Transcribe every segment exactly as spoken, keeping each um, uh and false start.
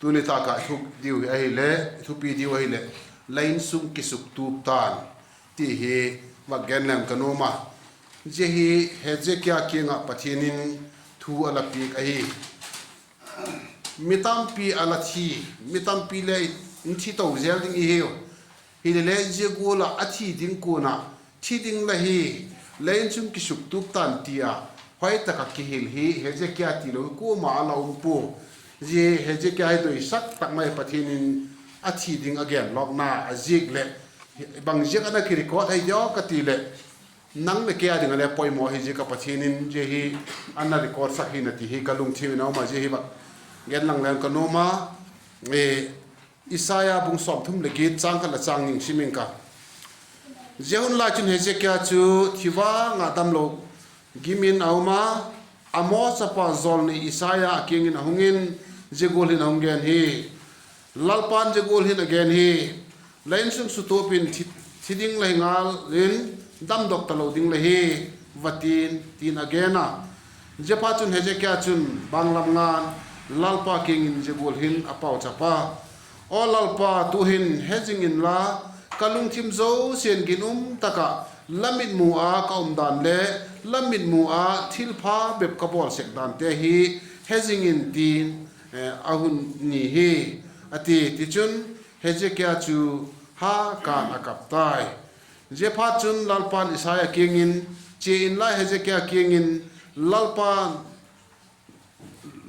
Tuni tâk ah i thupi diu ahileh, i thupi diu ahileh, La insung kisuktup tan, ti hi vak gen leng ka nuam a. Zia hi Hezekia kiang ah Pathian in thu a la piak ahi. Mi tampi a la thi, mi tampi le in thi to zel ding i hiu. Hilele zia gual ah a thi ding kuan ah, thi ding la hi, La insung kisuktup tan, ti a hoi tak ah kihil hi Hezekia tilo kuama a la um pua. Zia Hezekia hi doisak tak mai Pathian in a thi ding a genlawkna a ziak leh, bang ziak a na kirecord ahi diam ka ti leh, nang leh kei â ding ah le poimaw ahi ziak ah Pathian in zia hi a na recordsak hi na ti hi ka lungthim in a um a, zia hi vak gen lang leng ka nuam a. Isaiah bung sawmthum leh giat, châng khat leh châng ni sim ing ka. Zia hun lai chun Hezekia chu thi vang ah damlo gim in a um a, Amoz chapa jawlnei Isaiah a kiang in a hung in, zia gual hin a hung gen hi. Lalpa'n zia gual hin a gen hi: La insung sutup in thi, thi ding la hi ngal in, damdok talo ding la hi, va ti'n, ti'n a gen a. Ziaphatchun Hezekia chun banglam nga'n Lalpa kiang in zia gual hin a pauchap a: Aw Lalpa, tu'hin he zing inla, ka lungthim zosia'n ginum tak ah la mitmu ah ka um dan le la mitmu ah thilpha bep ka bawl sek dante hi he zing in, ti'n a hun ni hi, a ti. Tichun Hezekia chu ha kân a kap tai. Ziaphatchun Lalpa'n Isaiah kiang in, Chia inla Hezekia kiang in, Lalpa,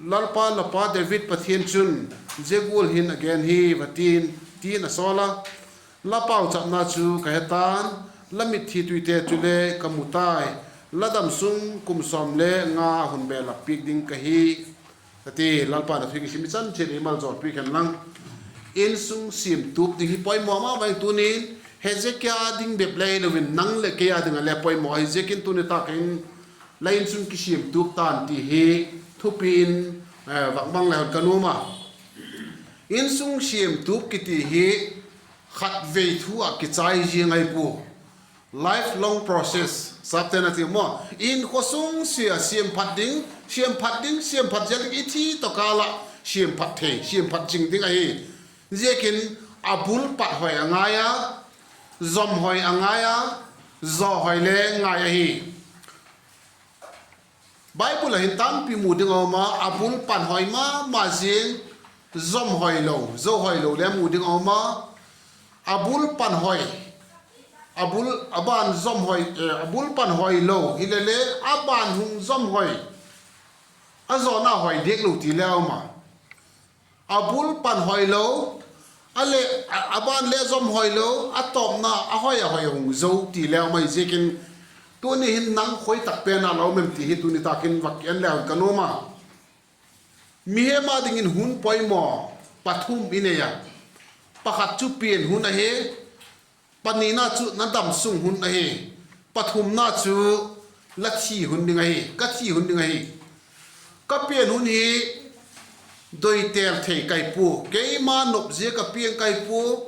Lalpa la pa David Pathian chun zia gual hin a gen hi, va ti'n, ti'n a sawl a: La pauchapna chu ka he ta'n, la mitthi tuite chule ka mu tai; la damsung kum sawm le nga hun belap piak ding ka hi, a ti. Lalpa'n a thu i sim i chan chiat i maljawl piak hen lang. Insung siamtup ding hi poimaw ma ma in, tuni'n Hezekia â ding bep le hilo in nang leh kei â ding ah le poimaw ahi ziakin tuni tâk in La insung kisiamtup tan, ti hi thupi in vak mang le hon ka nuam a. Insung siamtup kiti hi khatvei thu ah kichai ziang ahi pua. Lifelong process sapte'n a ti maw, inkhua sung sia siamphat ding, siamphat ding, siamphat zel ding, i thi tawh kâl ah siamphat thei, siamphat zing ding ahi. Ziakin a bul pat hoi a ngai a, zom hoi a ngai a, zo hoi le ngai ahi. Bible ah hin tampi mu ding a um a, a bul pan hoi ma ma ziang, zom hoi lo, zo hoi lo le mu ding a um a. A bul pan hoi, a bul, a ban zom hoi, a bul pan hoi lo hilele a ban hung zom hoi, a zawna hoi diak lo ti le a um a. A bul pan hoi lo, a leh, a ban le zom hoi lo, a tawpna a hoi a hoi hung zo ti le a um ahi ziakin, tuni hin nang khoi tak pen a la um em ti hi tuni tâk in vak en le hon ka nuam a. Mihem â dingin hun poimaw pathum i nei a, pakhat chu pian hun ahi, panina chu na damsung hun ahi, pathumna chu la thi hun ding ahi, ka thi hun ding ahi. Ka pian hun hi doitel thei ka hi pua, keima nop ziak a piang ka hi pua,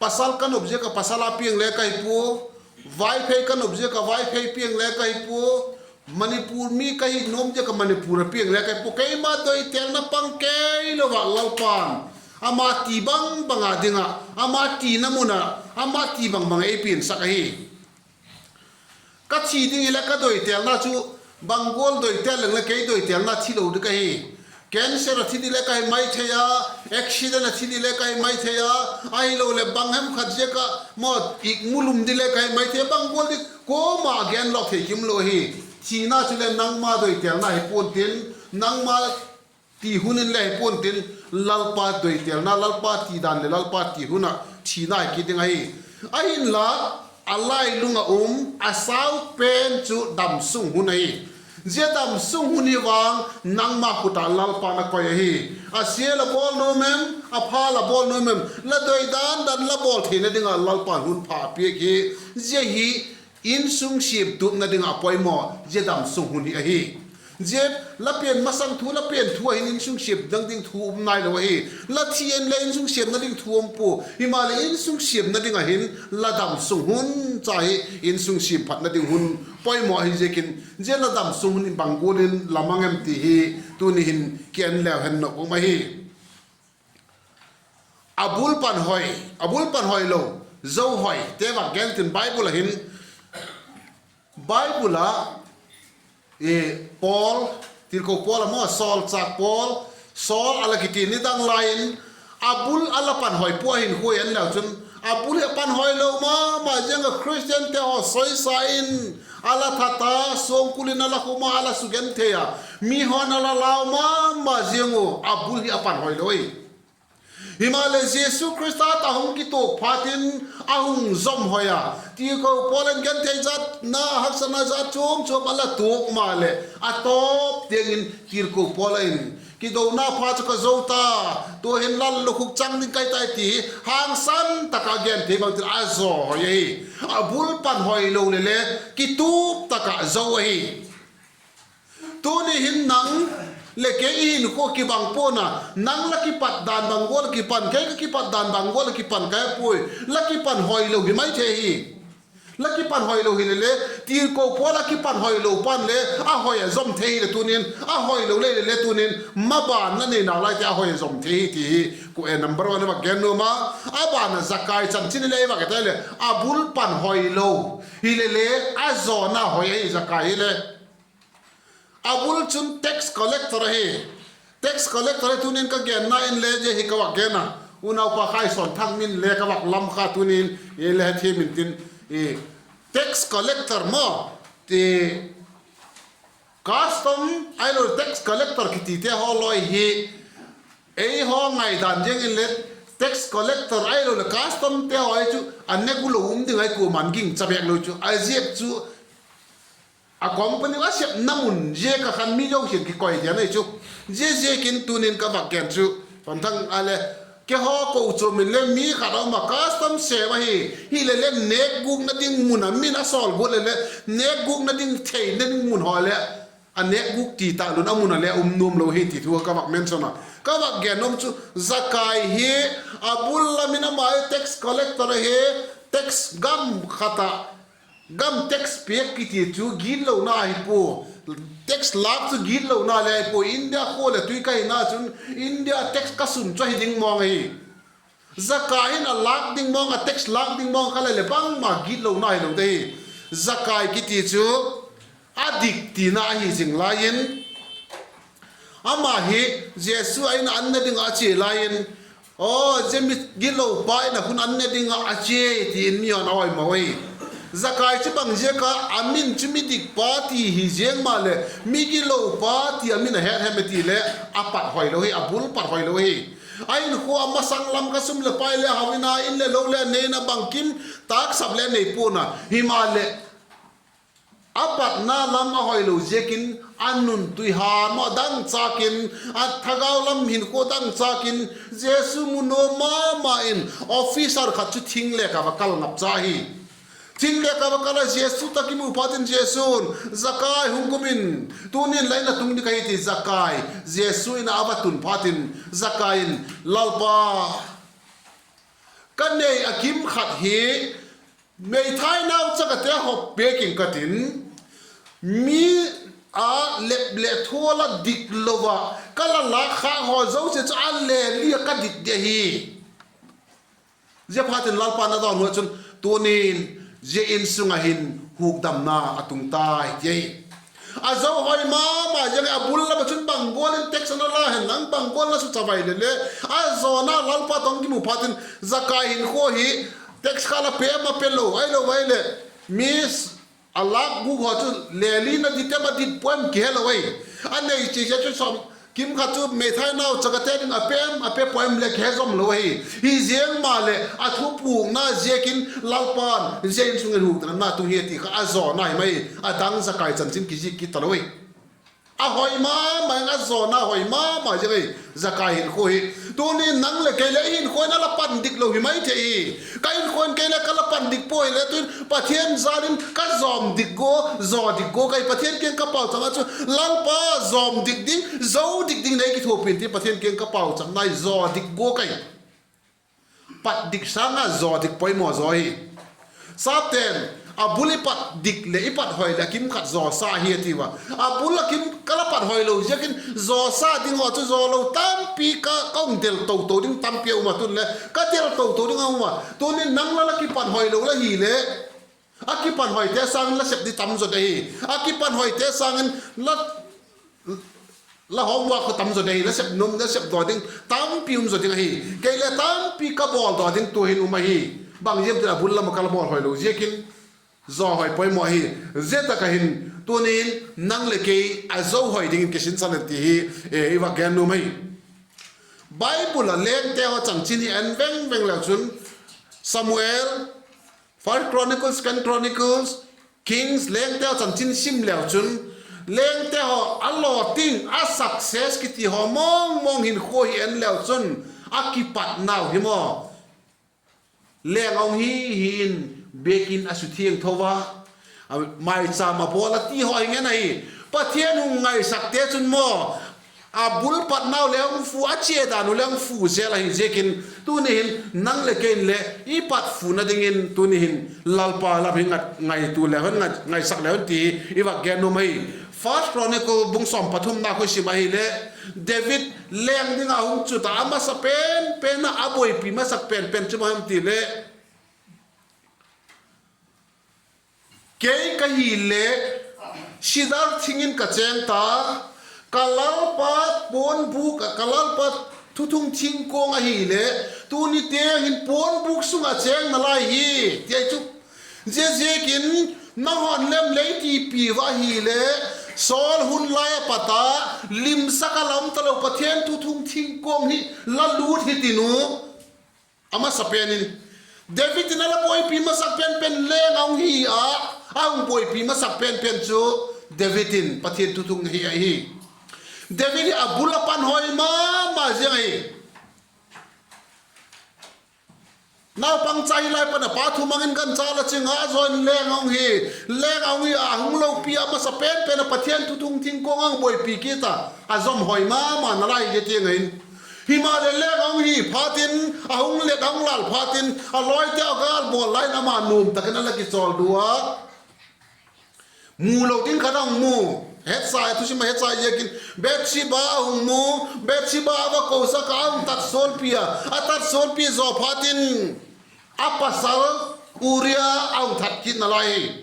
pasal ka nop ziak a pasal a piang le ka hi pua, Vaiphei ka nop ziak a Vaiphei piang le ka hi pua, Manipur mi ka hi nuam ziak a Manipur a piang le ka hi pua, keima doitelna pang kei lo ah Lalpa'n ama ti bang bang a ding ah, ama tina mun ah, ama ti bang bang ei piansak ahi. Ka thi ding hileh ka doitelna chu bang gual doitel leng le kei doitelna thi lo ding ka hi. Cancer a thi ding le ka hi mai thei a, accident a thi ding le ka hi mai thei a, ahiloleh bang hem khat ziak ah maw, ikmulum ding le ka hi mai thei a, bang gual ding kuama genlawk thei kim lo ahi. Thina chule nangma doitelna hi pua'n tin, nangma ti hun in le hi pua'n tin, Lalpa doitelna, Lalpa ti dan leh Lalpa ti hun ah thina hi kit ding ahi. Ahinla, a lailung ah um a sau pen chu damsung hun ahi. Zia damsung hun hi vang nangma khut ah Lalpa'n a koi ahi. A sia la bawl nuam em, a pha la bawl nuam em, la doi dan dan la bawl theina ding ah Lalpa'n hun pha a piak hi. Zia hi insung siamtupna ding ah poimaw, zia damsung hun hi ahi. Zia la pian masang thu, la pian thu ah hin insung siam dang ding thu um nailo ahi. La thi en le insung siamna ding thu um pua. Himaleh insung siamna ding ah hin la damsung hun cha hi insung siamphatna ding hun poimaw ahi ziakin, zia la damsung hun in bang gual in la mang em ti hi tuni hin ki en leu hen nop um ahi. A bul pan hoi, a bul pan hoi lo, zo hoi te vak gen tin Bible ah hin, Bible ah, Paul, tirko Paul a maw, sawlchâk Paul, Saul a la kiti nidang lai in, a bul a la pan hoi pua, a hinkhua en leu chun, a bul hi a pan hoi lo ma ma ziang ah Khristiante haw soisa in, a la that a, suangkul in a la khum a, a la sugenthei a, mihon a la lau ma ma ziang uh, a bul hi a pan hoi lo hi. Himaleh Jesu Khrista tawh a hung kituak phat in a hung zom hoi a, tirko Paul in genthei zatna, haksatna jat chuam chuam a la tuak maleh a tawp tiang in tirko Paul in, kidona pha chu ka zo ta, tu'hin lallukhup chang ding ka hi tai, ti hangsan tak ah genthei bangtin a zaw hoi ahi. A bul pan hoi lo leh le kitup tak ah zo ahi. Tuni hin nang leh kei i hinkhua kibang pua'n a, nang la kipat dan bang gual ah kipan, kei ka kipat dan bang gual ah kipan ka he puai, la kipan hoi lo hi mai thei hi. La kipan hoi lo hileh le, tirko Paul a kipan hoi lo pan le a hoi a zom thei hileh tunin, a hoi lo leh hileh le tunin, maban la nei nau laite a hoi a zom thei hi ti hi, number one a vak gen nuam a. A ban ah Zakai chanchin i le i vak et leh a bul pan hoi lo hileh le, a zawna hoi ahi Zakai hile. A bul chun tax collector ahi. Tax collector hi tunin ka genna in le zia hi ka vak gen a, unaupa Khaisawnthang min le ka vak lam kha tunin, i le hethiam intin, tax collector maw, ti, custom ahilo tax collector kitite haw lawi hi, eihaw ngaidan ziang in le, tax collector ahiloleh customte haw hi chu a nêk u lo um ding ahi, kuama'n gingcha bêk lo chu a ziak chu a company a sepna mun ziak ah khan mi zosia'n kikoi dian ahi chu. Ziaziakin tunin ka vak gen chu, Panthang a le, keihaw kochuam in le mi khat a um a, custom sêm ahi, hileh le nêkgûkna ding mun a min a sawl guat leh le, nêkgûkna ding theina ding mun haw leh, a nêkgûk ti ta lun a mun a le um nuam lo hi ti thu ka vak mention a. Ka vak gen nuam chu, Zakai hi a bul lam in ama hi tax collector ahi, tax gam khat ah, gam tax piak kiti chu gitlona ahi pua, tax lâk chu gitlona le ahi pua. India khua leh tui ka hina chun India tax ka sum chu ahi ding mawng ahi. Zakai hin a lâk ding mawng, a tax lâk ding mawng kha le leh bangma gitlona hilo ding hi. Zakai kiti chu a dik tina ahi zing lai in, ama hi Jesu a in ah an ne ding ah a chia lai in, aw, zia mi gitlopa in ah khun an ne ding ah a chia, ti in mi hon a hoi ma ui. Zakai chu bang ziak a a min chu midikpa ti hi ziang maleh, mi gitlopa ti a min a het hem e ti leh, a pat hoi lo hi, a bul pat hoi lo hi. A hinkhua a masang lam kha sum leh pai le hau in a, in leh lo le nei in a, bangkim tâksap le nei pua'n a, himaleh a patna lam a hoi lo ziakin, a nun tui ha maw dangchâk in, a thagau lam hinkhua dangchâk in, Jesu mu nuam ma ma in, officer khat chu thing leh ka va kal ngap cha hi. Thing leh ka va kal a, Jesu tawh kimu phat in Jesu'n, Zakai hung kum in, tunin la in a tung ding ka hi, ti Zakai, Jesu in ah a va tun phat in, Zakai in, Lalpa, ka nei a kim khat hi meithai nauchagate hawp piak ing ka tin, mi a lep leh thual a dik lo ah ka la lâk khâk haw zosia chu a le li ah ka dit di ahi. Ziaphatin Lalpa'n a dawnhu ah chun, tunin zia insung ah hin hukdamna a tung tai, ti ahi. A zo hoi ma ma ziang a, a bul lam ah chun bang gual in tax a na la hen lang, bang gual na suchavai leh le, a zawna Lalpa tawh kimu phat in, Zakai hinkhua hi tax kha la pe em a pe lo, ahilo ahileh mi a lâk gûk haw chu le li na dit em a dit pua em kihelo ahi. A nei chi zia chu sawm kim khat chu meithai nauchagate ding a pe em a pe pua em leh kihe zom lo ahi. Hi ziang maleh a thupukna ziakin Lalpa'n zia insung in hukdamna tung hi ti kha a zawna hi mai. A dang Zakai chanchin kizik kit talo ahi. A hoi ma ma in, a zawna hoi ma ma ziang ahi, Zakai hinkhua hi. Tunin nang leh kei le i hinkhua in a la pan dik lo hi mai thei hi. Ka hinkhua in kei le ka la pan dik pua hile, tuin Pathian jal in ka zawm dik gua, zaw dik gua ka hi. Pathian kiang ka pauchapna chu, Lalpa, zawm dik ding, zo dik ding nei kithuapi in, ti Pathian kiang ka pauchapna hi, zaw dik gua ka hi. Pat dik sâng ah zaw dik poimaw zaw hi. Sapte'n A bul i pat dik leh i pat hoi leh a kim khat zawsa hi a ti ua. A bul a kim ka la pat hoi lo ziakin zawsa ding haw chu zaw lo tampi ka, ka hung del to to ding tampi a um a, tun le ka del to to ding a um a. Tunin nang la la kipat hoi lo la hileh, a kipat hoite sâng in la sep di tam zaw ding ahi. A kipat hoite sâng in la la homework kha tam zaw ding ahi, la sep nuam, la sep daw ding tampi um zaw ding ahi. Kei le tampi ka bawl daw ding tu'hin um ahi. Bang ziak em ti leh a bul lam ah ka la bawl hoi lo ziakin, zaw hoi poimaw ahi. Zia tak ah hin tunin nang leh kei a zo hoi dingin kisinsan hen ti hi i vak gen nuam ahi. Bible ah lengte haw chanchin hi en veng veng leu chun, Samuel, First Chronicles, Second Chronicles, Kings, lengte haw chanchin sim leu chun, lengte haw a lawting, a success kiti haw mawng mawng hinkhua hi en leu chun, a kipatnau hi maw, leng a hung hi hi in, biakin a suthiangtho a, maichâm a bawl a ti haw hi ngen ahi. Pathian hung ngaisakte chun maw, a bul patnau le hung fu, a chia dan uh le hung fu zel ahi ziakin, tuni hin nang leh kei in le i pat funa dingin tuni hin Lalpa lam hi ngat, ngaitua leu hen, ngat, ngaisak leu hen ti i vak gen nuam ahi. First Chronicle bung sawm pathumna kha i sim ahileh, David leng ding a hung chut a, a masa pen pen a, a buaipi masak pen pen chu bang hem ti leh, kei ka hileh, sidar thing in ka chêng ta, ka Lalpa puanbûk ah, ka Lalpa thuthung thingkuang ahileh, tuni tiang hin puanbûk sung ah chêng nalai hi, ti ahi chu. Ziaziakin, nanghaw in lem lei tipi va ahileh, Saul hun lai a pat a, limsak a lam talo Pathian thuthung thingkuang hi la lût hitin u. A masa pen in, David in a la buaipi masak pen pen leng a hung hi a, a hung buaipi masak pen pen chu David in Pathian thuthung hi ahi. David hi a bul a pan hoi ma ma ziang ahi. Naupang cha hi lai pan a pa thumang in gancha la ching a, a zaw in leng a hung hi. Leng a hung hi a, a hung lopi a, masa pen pen a Pathian thuthung thingkuang a hung buaipi kit a, a zom hoi ma ma nalai hi tiang ahin. Himaleh leng a hung hi phat in, a hung let a hung lal phat in, a lawite a gâl bawl lai in ama nuam tak in a la kichawl du a. Mu lo ding khat a hung mu. Hetsai, thusim a hetsai ziakin Bathsheba a hung mu. Bathsheba a va kosak a, a hung tatsuanpi a, a tatsuanpi zaw phat in, a pasal Uria a hung that kit nalai hi.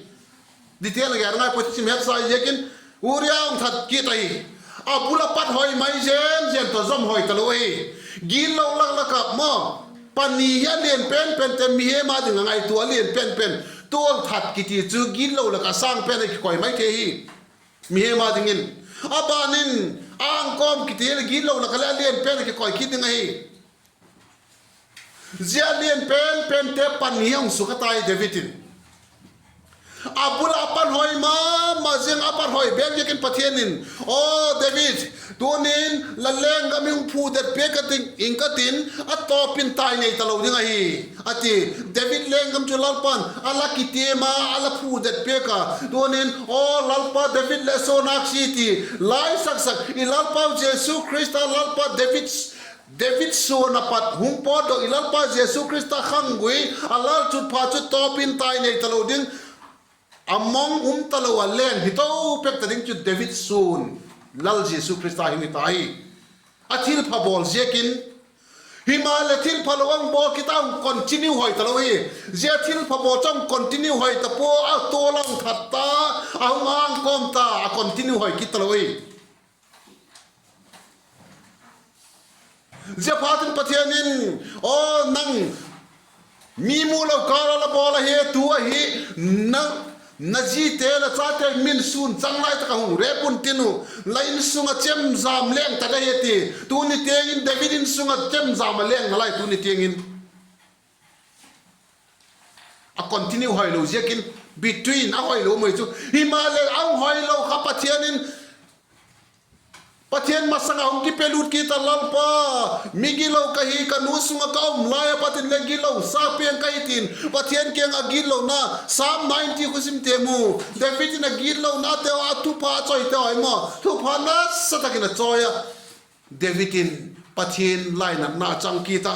Detail a gen ngai puai, thusim hetsai ziakin Uria a hung that kit ahi. A bul a pat hoi mai zen zen tawh zom hoi talo ahi. Gitlo lak lak ah maw, pani hi a lian pen pente, mihem a ding a ngaitua a lian pen pen, tual that kiti chu gitlo lak a sâng pen a kikoi mai thei hi. Mihem a dingin, a ban in, angkawm kiti leh gitlo lak a leh a lian pen a kikoi kit ding ahi. Zia lian pen pente pani a hung sukha tai David in. A bul a pan hoi ma ma ziang, a pat hoi bêk ziakin Pathian in, Aw David, tunin la lenggam hi hung phudet piak ka ding ing ka tin, a tawp in tai nei talo ding ahi, a ti. David lenggam chu Lalpa'n a la kitiam a, a la phudet piak a. Tunin, Aw Lalpa, David leh suan âksi, ti la i saksak i Lalpau Jesu Khrista, Lalpa David, David suan a pat hung pawtdok i Lalpa Jesu Khrista khanggui a lalchutpha chu tawp in tai nei talo ding, a mang um talo a leng hi to pek ta ding chu David suan, Lal Jesu Khrista hi hi ta hi. A thilpha bawl ziakin, himaleh thilphalo a hung bawl kit a, hung continue hoi talo hi. Zia thilpha bawl chu hung continue hoi ta pua, a tual a hung that ta, a hung angkawm ta, a continue hoi kit talo hi. Ziaphat in Pathian in, Aw nang, mi mu lo kâl a la bawl ahi, tu ahi, na, na zite la chate min sûn chang lai tak a hung rep un tin u, la insung ah chemjam leng tak ahi, a ti. Tuni tiang in David insung ah chemjam a leng nalai, tuni tiang in. A continue hoilo ziakin, between a hoilo mai chu. Himaleh a hung hoilo kha Pathian in, Pathian masang ah hung kipelut kit a, Lalpa, migilo ka hi, ka nu sung ah ka um lai a pat in le gitlo sa piang ka hi, tin Pathian kiang ah gitlona, Psalm ninety khu sim te mu. David in a gitlonate, a thupha a chawite haw maw, thupha nasa tak in a chawi a. David in Pathian lainatna a chang kit a.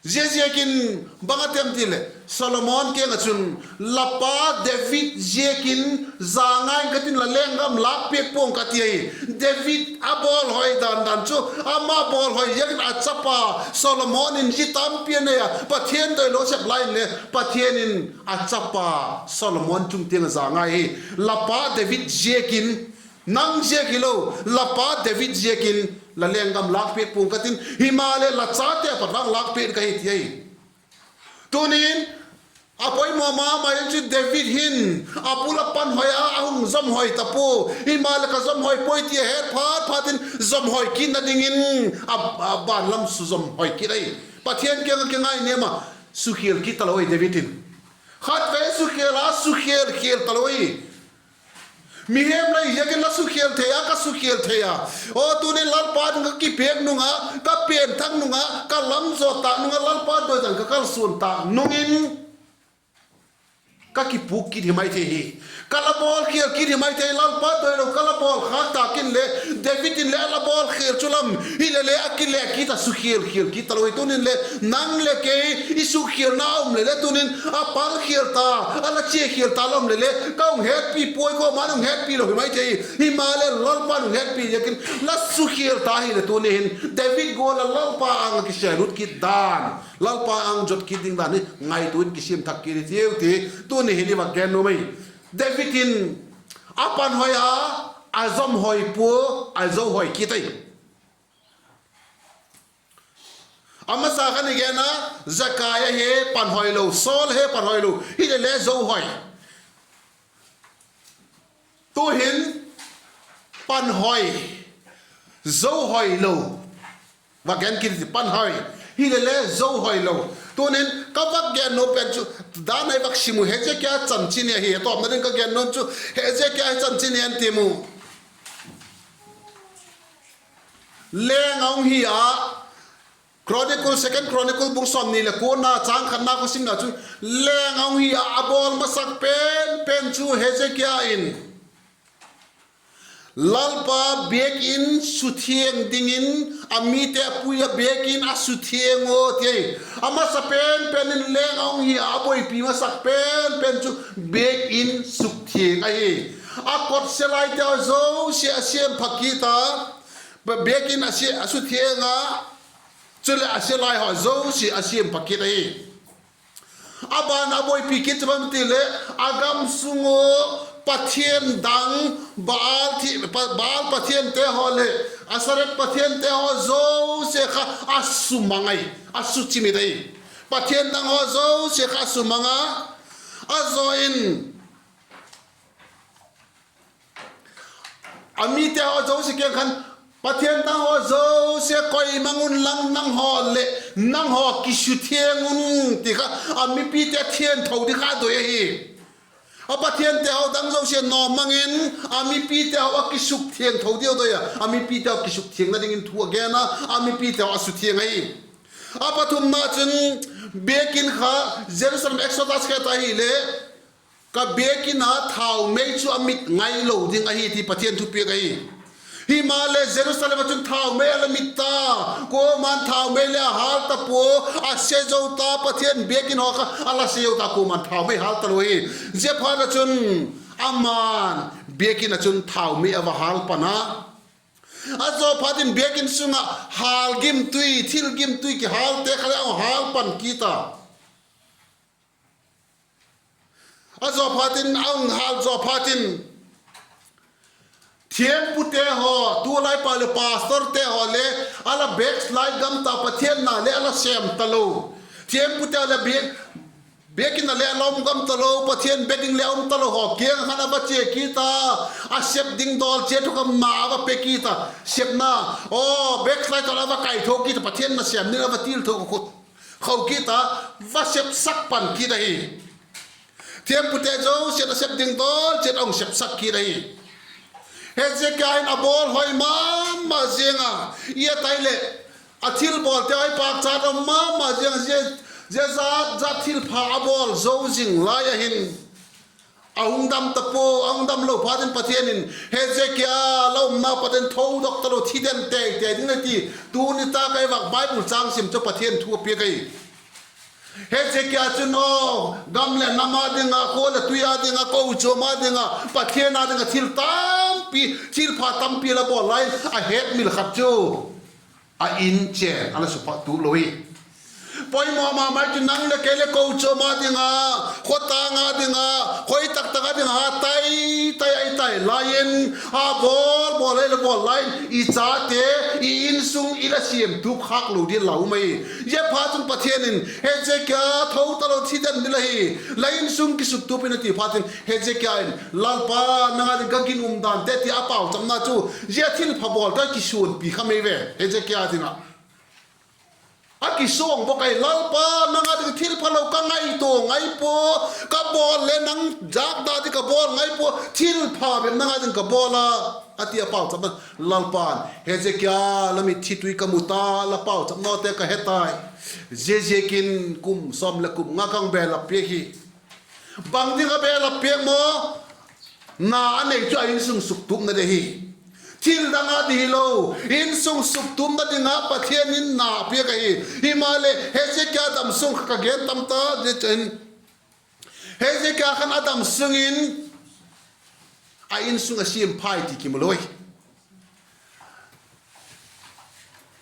Ziaziakin bang a tem ti leh, Solomon kiang ah chun, La pa David ziakin za ngai ing ka tin, la lenggam lâk piak pua'ng ka, ti ahi. David a bawlhoi dan dan chu, ama bawlhoi ziakin a chapa Solomon in zi tampi a nei a, Pathian doilo sep lai inle Pathian in a chapa Solomon chung tiang a za ngai hi. La pa David ziakin, nang ziak hilo, la pa David ziakin la lenggam lâk piak pua'ng ka tin, himaleh la chate a pat vang lâk piak ka hi, ti ahi. Tunin a poimaw ma ma in chu David hin a bul a panhoi a, a hung zomhoi ta pua. Himaleh ka zomhoi puai ti a het phat phat in zomhoi kitna dingin a, a ban lam su zomhoi kit ahi. Pathian kiang ah kingainêm ah, sukhial kit talo ahi David in. Khatvei sukhial a, sukhial khial talo ahi. Mihem la hi ziakin la sukhial thei a, ka sukhial thei a. Aw, tunin Lalpa ding ka kipêk nung a, ka pianthak nung a, ka lam zaw tâk nung a, Lalpa doidan ka kalsuan tâk nung in ka kipûk kit hi mai thei hi. Ka la bawlkhial kit hi mai thei, Lalpa doilo ka la bawl khâk tâk inle, David in le a la bawlkhial chu lam hile le a kile kit a, sukhial khial kit talo hi. Tunin le nang leh kei i sukkhialna a um leh le, tunin a palkhial ta, a la chiakhial ta la um leh le, ka hung hetpi puai, kuama'n hung hetpi lo hi mai thei. Himaleh Lalpa'n hung hetpi ziakin la sukhial ta hileh, tuni hin David gual a Lalpa âng ah kisialut kit dan, Lalpa âng zot kit ding dan hi ngaitua in kisiam thak kit i tiu ti tuni hin i va gen nuam ahi. David in a panhoi a, a zomhoi pua, a zohoi kit ahi. A masa kha i gen a, Zekai ahi panhoi lo, Saul ahi panhoi lo, hile le zohoi. Tu'hin panhoi, zohoi lo. Va gen kit i ti, panhoi, hile le zohoi lo. Tunin ka va gen nuam pen chu, dan a i va sim u Hezekia chanchin ahi, a tawpna ding ka gen nuam chu Hezekia chanchin en ti mu. Leng a hung hi a, Chronicle, Second Chronicle bung sawmni leh kuana châng khatna kha simna chun, leng a hung hi a, a bawl masak pen pen chu Hezekia in Lalpa biakin suthiang dingin a mite a pui a, biakin a suthiang u ti ahi. A masa pen pen in leng a hung hi a, a buaipi masak pen pen chu biakin sukthiang ahi. A kotsia laite haw zosia a siam pha kit a, biakin a suthiang a, chuleh a sia lai haw zosia a siam pha kit ahi. A ban a buaipi kit chu bang ti leh, a gam sung u pathian dang, Baal, Baal pathiante haw leh Asherah pathiante haw zosia kha a sumang ahi, a suchimit ahi. Pathian dang haw zosia kha a sumang a, a zaw in a mite haw zosia kiang khan, Pathian dang haw zosia koi mang unlang nanghaw leh nanghaw kisuthiang un, ti kha a mipite thiangtho ding kha a doi ahi. A pathiante haw dang zosia nawm mang in, a mipite haw a kisukthiangtho diu doi a, a mipite haw kisukthiangna dingin thu a gen a, a mipite haw a suthiang ahi. A pathumna chun, biakin kha, Jerusalem Exodus kha ta hileh, ka biakin a thaumei chu a mit ngailo ding ahi ti Pathian thupiak ahi. Himaleh Jerusalem ah chun thaumei a la mit ta, kuama'n thaumei le a hâl ta pua, a se zo ta, Pathian biakin haw kha a la se zo ta, kuama'n thaumei hâl talo hi. Ziaphat ah chun, ama'n biakin ah chun thaumei a va hâl pan a, a zaw phat in biakin sung ah hâl gimtui, thil gimtui kihâlte kha le a hâl pan kit a. A zaw phat in, a hung hâl zaw phat in, thiampute haw, tulai pa leh pastorte haw le a la backslide gam ta, Pathian na le a la sêm talo, thiampute haw le biakin a le a la um gam talo, Pathian be ding le a um talo haw kiang khan a va chia kit a, a sep ding dawl chiat thu kha ma a va pe kit a, sepna, aw, backslide tawh a va kaitho kit a, Pathian nasêm ding a va tiltho kho kit a, va sepsak pan kit ahi. Thiampute zosia'n a sep ding dawl chiat a hung sepsak kit ahi. Hezekia in a bawlhoi ma ma ziang a, i a tai leh, a thilbawlte haw i pâkchat um ma ma ziang a, zia, zia zat zat thilpha a bawl zo zing lai a hin, a hung dam ta pua, a hung damlo phat in Pathian in, Hezekia, la umna pat in thodok talo, thi den tei tei ding la ti, tuni tak a i vak Bible châng sim chu Pathian thu a piak ahi. Hezekia chun aw, gam leh nam â ding ah, khua leh tui â ding ah, kochuam â ding ah, Pathian â ding ah thil tampi, thilpha tampi la bawl lai in a hetmil khat chu a in chên a la suphak tuk lo hi. Poimaw ma mai chu nang leh kei leh kochuam â ding ah, khawtâng â ding ah, khoi tak tak â ding ah ha tai tai ahi tai lai in, a bawl bawl ei la bawl lai in i chate, i insung i la siam tuk khâk lo ding la um ahi. Ziaphatchun Pathian in Hezekia, tho talo, thi den ding la hi, la insung kisuktup in a ti phat in Hezekia in, Lalpa, nang â ding ka ginum dante, ti a pauchapna chu zia thilpha bawlte kisuanpi kha mai ve Hezekia ding ah. A kisuang bawk ahi, Lalpa, nang â ding thilphalo ka ngaitua ngai pua, ka bawl le nang jâk da ding ka bawl ngai pua, thilpha bep nang â ding ka bawl a, a ti a pauchapna. Lalpa'n, Hezekia, la mitthi tui ka mu ta, la pauchapnate ka he tai. Ziaziakin kum sawm leh kum nga ka hung belap piak hi. Bang ding a belap piak maw? Na a nei chu a insung suktupna ding hi. Thil dang a ding hilo, insung suktupna ding a Pathian in na piak ahi. Himaleh Hezekia damsung kha ka gen tam ta, zia chu in Hezekia khan a damsung in a insung a siam phai ti kimu lo hi.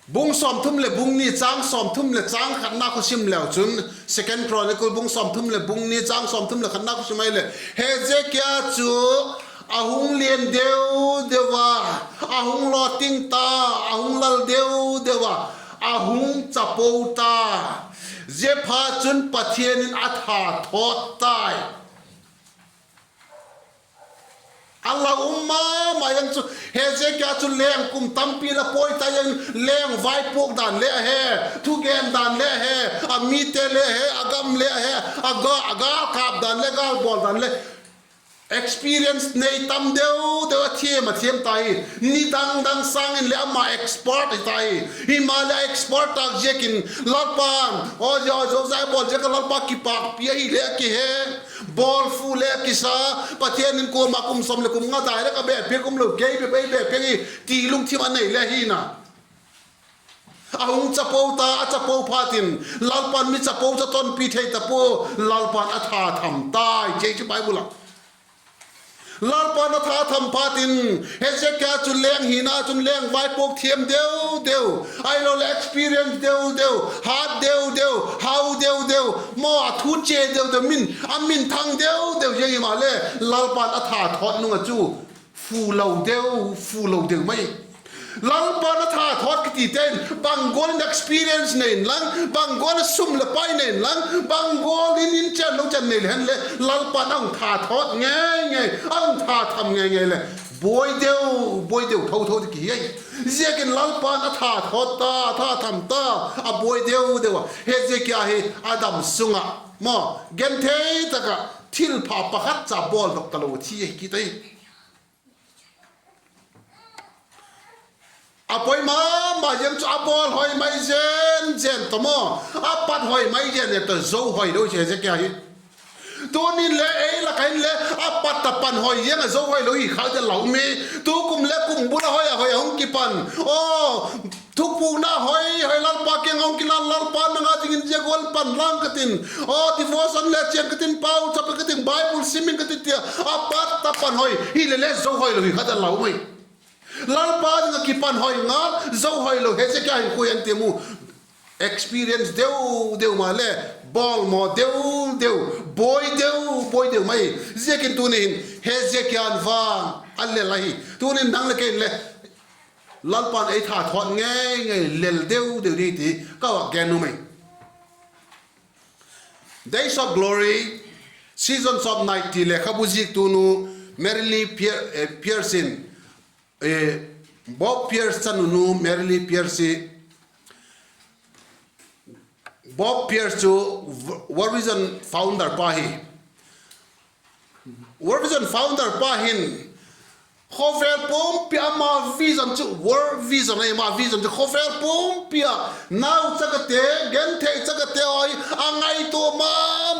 Bung sawmthum leh bung ni, châng sawmthum leh châng khatna khu sim leu chun, Second Chronicle bung sawmthum leh bung ni, châng sawmthum leh khatna khu sim ahileh, Hezekia chu a hung lian deu deu a, a hung lawting ta, a hung lal deu deu a, a hung chapo ta. Ziaphatchun Pathian in a tha thawt tai. A la um ma ma ziang chu, Hezekia chu leng kum tampi la pawi ta ziang, leng vaipuak dan le a he, thugen dan le a he, a mite le a he, a gam le a he, a ga, a gâl kâp dan le gâl bawl dan le experience nei tam deu deu a thiam a thiam ta hi. Ni dang dang sâng in leh ama expert hi ta hi. Himaleh a expert tâk ziakin Lalpa'n, aw, zia, zozai bawl ziak a Lalpa kipâkpi ahile a kihe, bawlfu le a kisa, Pathian in kuama kum sawm leh kum nga dai leh ka bêk piak um lo, kei bep ei bêk piak hi, ti lungthim a nei le hina. A hung chapo ta, a chapo phatin, Lalpa'n mi chapo chu a tonpi thei ta pua, Lalpa'n a tha tham tai, chi chu Bible ah. Lalpa'n a tha tham phatin, Hezekia chu leng hina chun leng vaipuak thiam deu deu, ahiloleh experience deu deu, hât deu deu, hau deu deu, maw a thu chia deu deu, min, a minthang deu deu ziang himaleh, Lalpa'n a tha thawt nung ah chu, fu lo deu, fu lo deu mai. Lalpa'n a tha thawt kitite'n bang gual in experience nei inlang, bang gual a sum leh pai nei inlang, bang gual in in chen lo chen nei le hen le, Lalpa'n a hung tha thawt ngei ngei, a hung tha tham ngei ngei leh, buai deu, buai deu tho tho ti ki hi ahi. Ziakin Lalpa'n a tha thawt ta, a tha tham ta, a buai deu deu a. Hezekia hi a damsung ah maw, genthei tak ah thilpha pakhat cha bawldok talo thi ahi kit ahi. A poi ma ma ziang chu a bawl hoi mai zen zen ta maw, a pat hoi mai zen zen ta, zo hoi lo hi Hezekia hi. Tunin le ei lak ah hin le a pat a pan hoi ziang a zo hoi lo hi kha de lau mi. Tukum le kum bul a hoi a hoi a hung kipan. Aw, thupukna hoi hoi Lalpa kiang a hung kilan, Lalpa nang â dingin zia gual pan lang ka tin. Aw, devotion le chiang ka tin, pauchap ka tin, Bible sim ing ka tin tia, a pat a pan hoi hile le zo hoi lo hi kha de lau mi. Lalpa ding ah kipan hoi ngal, zo hoi lo Hezekia hi kua en ti mu. Experience deu deu maleh, bawlmaw deu deu, buai deu, buai deu mai. Ziakin tuni hin Hezekia'n vang a lel ahi. Tunin nang leh kei le Lalpa'n ei tha thawt ngei ngei, lel deu deu ding ti ka va gen nuam ahi. Days of Glory, Seasons of Night ti lekhabu ziktunu Mary Lee Pier-, eh, Pierce in, eh, Bob Pierce chanunu Mary Lee Pierce hi, Bob Pierce chu World Vision founder pa hi. World Vision founder pa hin Khawvel pumpi ama vision chu world vision ahi, ama vision chu khawvel pumpi ah nauchakate, genthei chakate haw hi a ngaitua ma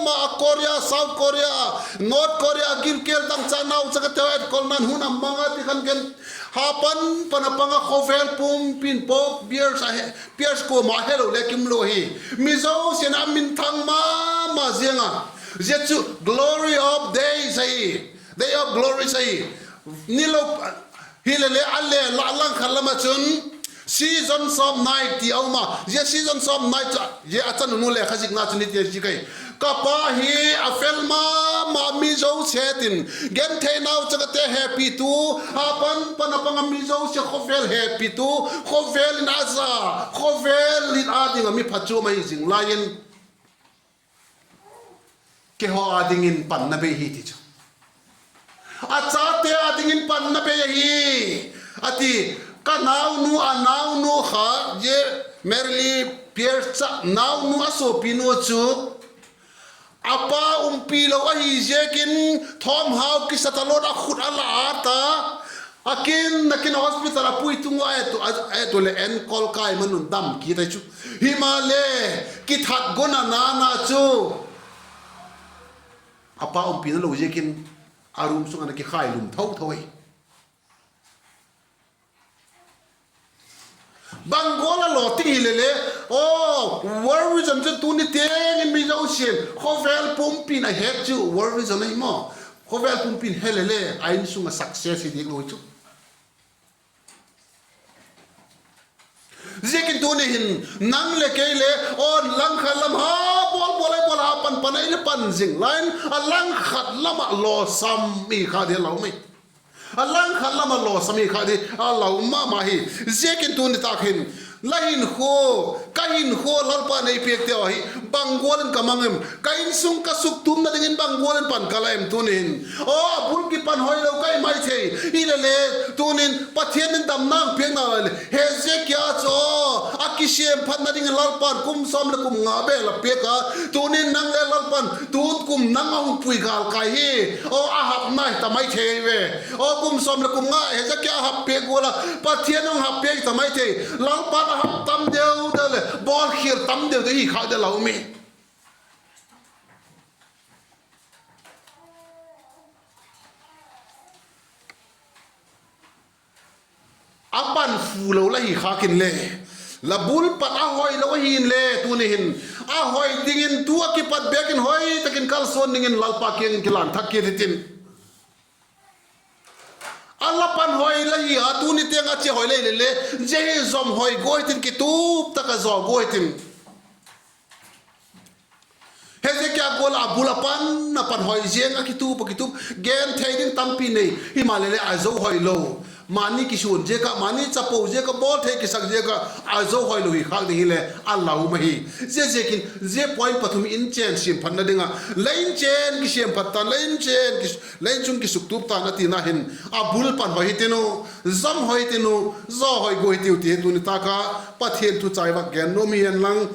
ma a, Korea, South Korea, North Korea, gilkial dangchâk nauchakate haw etkol nan hun a mang a ti khan gen, ha pan pan a pang a khawvel pumpi'n Pope Pius a he, Pius kuama helo le kimlo hi. Mi zosia'n a minthang ma ma ziang a. Zia chu glory of days ahi. Day of glory ahi. Nilo, hilele a le la langkhat lam ah chun seasons of night ti a um a. Zia seasons of night chu zia a chanu nu lekha zikna chun hiti a zik ahi: Ka pa hi a fel ma ma, mi zosia tin, genthei nauchakate hepitu, a pan pan a pang a mi zosia khawvel hepitu, khawvel in a za, khawvel in â ding ah mi phatchuam ahi zing lai in, keihaw â dingin panna bei hi ti chu, a chate â dingin panna bei ahi, a ti. Ka naunu, a naunu kha, zia Merle Pius cha naunu a suapinu chu a pa umpi lo ahi ziakin, thawmhau kisa talua in a khut a la ât a, a kin a kin hospital a pui tung ua, a et u leh enkol kai man un dam kit ahi chu. Himaleh, kithat gon a nana chu a pa umpina lo ziakin a room sung ah a kikhailum tho tho ahi. Bang gual a law ting hilele, aw, world vision chu tuni tiang in mi zosia'n, khawvel pumpi'n a het chu world vision ahi maw. Khawvel pumpi'n helele a insung ah success hi diak lo chu. Ziakin tuni hin nang leh kei le, aw, langkhat lam ha bawl bawl a, bawl ha pan pan a i le pan zing lai in, a langkhat lam ah lawsam i kha di a lau mai. A langkhat lam ah lawsam i kha di a lau ma ma hi. Ziakin tuni tak hin la hinkhua, ka hinkhua Lalpa'n ei piakte ahi, bang gual in ka mang em? Ka insung ka suktumna dingin bang gual in pan ka la em tuni hin? Aw, a bul kipan hoilo ka hi mai thei. Hilele, tuni'n Pathian in damna piakna lai le, Hezekia chu, aw, a kisiamphatna dingin Lalpa'n kum sawm leh kum nga bel a piak a. Tuni'n nang le Lalpa'n tun kum nang a hung pui gâl kai hi, aw, a hapna hi ta mai thei ve. Aw, kum sawm leh kum nga Hezekia a hap piak gual a Pathian hung hap piak ta mai thei. Lalpa'n a hap tam deu deu leh bawlkhial tam deu deu hi khâk di a lau mi. A pan fu lo la hi khâk inle, la bul pat a hoilo ahi inle tuni hin, a hoi dingin tu a kipat bêk in hoi tak in kalsuan dingin Lalpa kiang in kilân thak kit hitin. A la pan hoi la hi a, tuni tiang a chia hoi la hilele, zia hi zom hoi gua hitin, kitup tak a zaw gua hitin. Hezekia gual a bul a pan a pan hoi ziang a, kitup a kitup, gen thei ding tampi nei, himaleh le a zo hoilo. Mani kisuan ziak ah, mani chapo ziak ah, bawl thei kisak ziak ah a zo hoilo hi khâk ding hile a lau ma hi. Ziaziakin zia point pathum in chên siamphatna ding ah, la in chên kisiamphat ta'n, la in chên, la in chun kisuktup ta'n a tina hin, a bul pan hoi hitin u, zom hoi hitin u, zaw hoi gua hitiu ti hi tuni tak a Pathian thu chai vak gen nuam hi hen lang,